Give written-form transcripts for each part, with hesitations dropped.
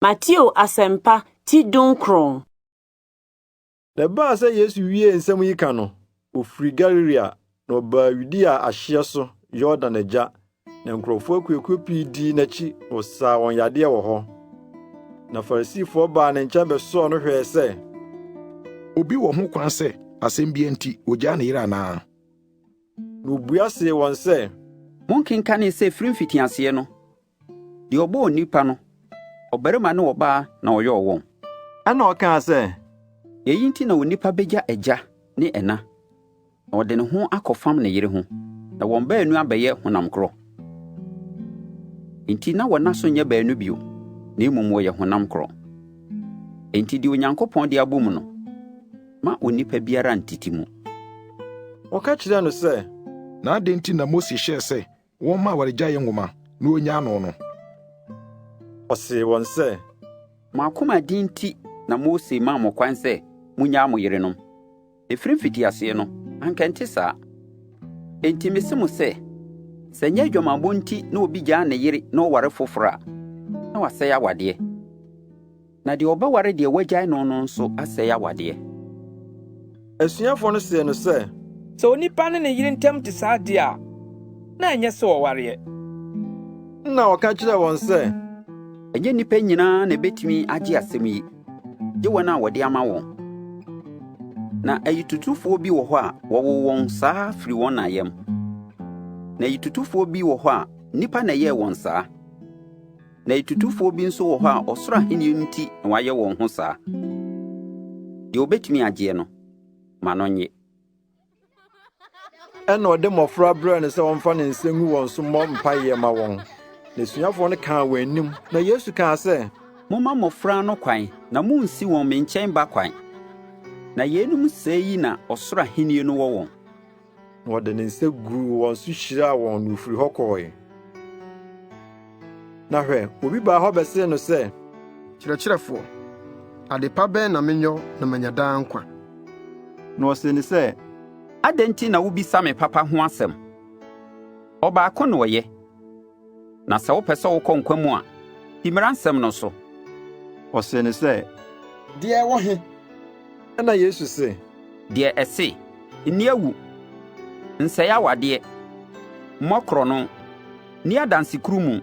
Mateo Asɛmpa ti 19. Na ɛbaa sɛ Yesu wiee nsɛm yi ka no, ofirii Galilea, na ɔbaa Yudea ahyeɛ so, Yordan agya. Na nkurɔfoɔ akuakuo pii dii n'akyi, na ɔsaa wɔn yadeɛ wɔ hɔ. Na Farisifoɔ baa ne nkyɛn bɛsɔɔ no hwɛɛ sɛ, Obi wɔ ho kwan sɛ asɛm biara nti ogyaa ne yere anaa? Na obua see wɔn sɛ, Monkenkanee sɛ ɛfiri mfitiaseɛ no, Deɛ ɔbɔɔ onipa no, ɔbarima ne ɔbaa na ɔyɔɔ wɔn. Ɛnna ɔkaa sɛ, Eyi nti na onipa begya agya ne ɛna, na ɔde ne ho akɔfam ne yere ho, na wɔn baanu abɛyɛ honam korɔ. Enti na wɔnna so nyɛ baanu bio, na mmom wɔyɛ honam korɔ. Enti deɛ Onyankopɔn de abom no, ma onipa biara ntete mu. Wɔka kyerɛɛ no sɛ, Na adɛn nti na Mose hyɛɛ sɛ wɔmma awaregyaeɛ nwoma na ɔnnyaa no no? Ɔsee wɔn sɛ, Mo akoma den nti na Mose maa mo kwan sɛ munnyaa mo yerenom. Ɛfiri mfitiaseɛ no, anka ɛnte saa. Enti mise mo sɛ, sɛ ɛnyɛ adwamammɔ nti na obi gyaa ne yere na ɔware foforɔ a, na wasɛe awadeɛ. Na deɛ ɔbɛware deɛ wagyae no no nso asɛe awadeɛ. Asuafoɔ no see no sɛ, Sɛ onipa ne ne yere ntam te saa de a, na ɛnyɛ sɛ wɔwareɛ. Ɛnna ɔka kyerɛɛ wɔn sɛ, Ɛnyɛ nnipa nyinaa na ebetumi agye asɛm yi, gye wɔn a wɔde ama wɔn. Na ayitutufoɔ bi wɔ hɔ a wɔwoo wɔn saa firi wɔn na yam. Na ayitutufoɔ bi wɔ hɔ a nnipa na ɛyɛɛ wɔn saa. Na atutufoɔ bi nso wɔ hɔ a ɔsoro ahenni nti na wɔayɛ wɔn ho saa. Deɛ obetumi agyeɛ no, ma no nnye. Ɛnna ɔde mmɔfra brɛɛ no sɛ ɔmfa ne nsa ngu wɔn so mmɔ mpaeɛ ma wɔn. N'asuafoɔ no kaa wɔn anim, na Yesu kaa sɛ, Momma mmɔfra no kwan na munnsi wɔn me nkyɛn ba kwan, na yeinom sɛɛ yi na ɔsoro ahenni no wɔ wɔn. Na ɔde ne nsa guu wɔn so hyiraa wɔn na ofiri hɔ kɔe. Na hwɛ, obi baa hɔ bɛsee no sɛ, Kyerɛkyerɛfoɔ, ade pa bɛn na menyɔ na manya daa nkwa? Na ɔsee no sɛ, Adɛn nti na wubisa me papa ho asɛm? Ɔbaako na ɔyɛ. Na sɛ wopɛ sɛ wokɔ nkwa mu a, di mmara nsɛm no so. Ɔsee no sɛ, Deɛ ɛwɔ he? Ɛnna Yesu se, Deɛ ɛse, Nni awu, nsɛe awadeɛ, mmɔ korɔno, nni adansekurumu,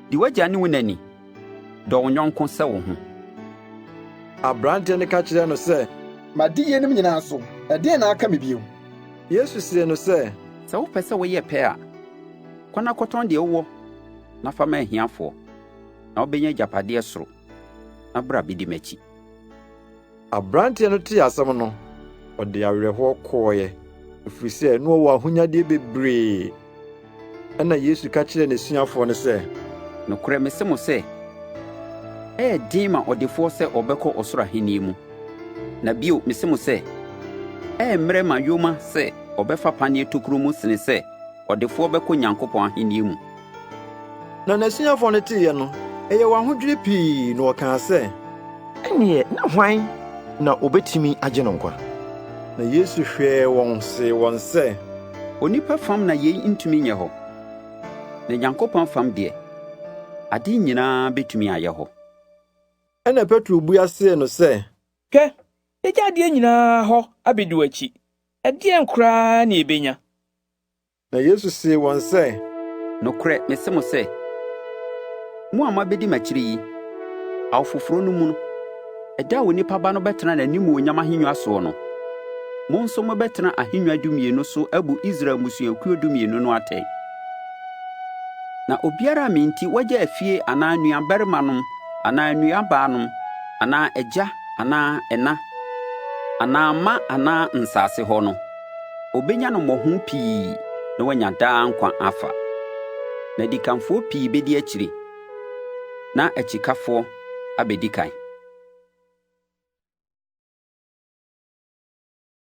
di w'agya ne wo na ni, dɔ wo yɔnko sɛ wo ho. Aberanteɛ no ka kyerɛɛ no sɛ, Madi yeinom nyinaa so, ɛdeɛn na aka me bio? Yesu see no sɛ, Sɛ wopɛ sɛ woyɛ pɛ a, kɔ na kɔtɔn deɛ wowɔ na fa ma ahiafoɔ, na wobɛnya agyapadeɛ soro, na bra bɛdi m'akyi. Aberanteɛ no tee asɛm no, ɔde awerɛhoɔ kɔeɛ, ɛfiri sɛ na ɔwɔ ahonyadeɛ bebree. Ɛnna Yesu ka kyerɛɛ n'asuafoɔ no sɛ, Nokorɛ mese mo sɛ, ɛyɛ den ma ɔdefoɔ sɛ ɔbɛkɔ ɔsoro ahennie mu. Na bio mese mo sɛ, ɛyɛ mmerɛ ma yoma sɛ ɔbɛfa paneɛ tokuro mu sene sɛ ɔdefoɔ bɛkɔ Nyankopɔn ahennie mu. Na n'asuafoɔ no teeɛ no, ɛyɛɛ wɔn ahodwiri pii, na wɔkaa sɛ, Ɛnneɛ na hwan na ɔbɛtumi agye no nkwa? Na Yesu hwɛɛ wɔn see wɔn sɛ, Onipa fam na yei ntumi nyɛ hɔ, na Nyankopɔn fam deɛ, ade nyinaa bɛtumi ayɛ hɔ. Ɛnna Petro bua see no sɛ, Hwɛ, yɛagya adeɛ nyinaa hɔ abedi w'akyi. Ɛdeɛn koraa na yebenya? Na Yesu see wɔn sɛ, Nokorɛ mese mo sɛ, mo a moabɛdi m'akyiri yi, awo foforɔ no mu no, ɛda a Onipa Ba no bɛtena n'animuonyam ahennwa soɔ no, mo nso mobɛtena ahennwa dumienu so abu Israel mmusuakuo dumienu no atɛn. Na obiara a me nti wagya afie anaa nuabarimanom anaa nuabaanom anaa agya anaa ɛna anaa mma anaa nsase hɔ no, Obenya no mmɔho pii na wanya daa nkwa afa. Na adikanfoɔ pii bedi akyire, na akyikafoɔ abedi kan.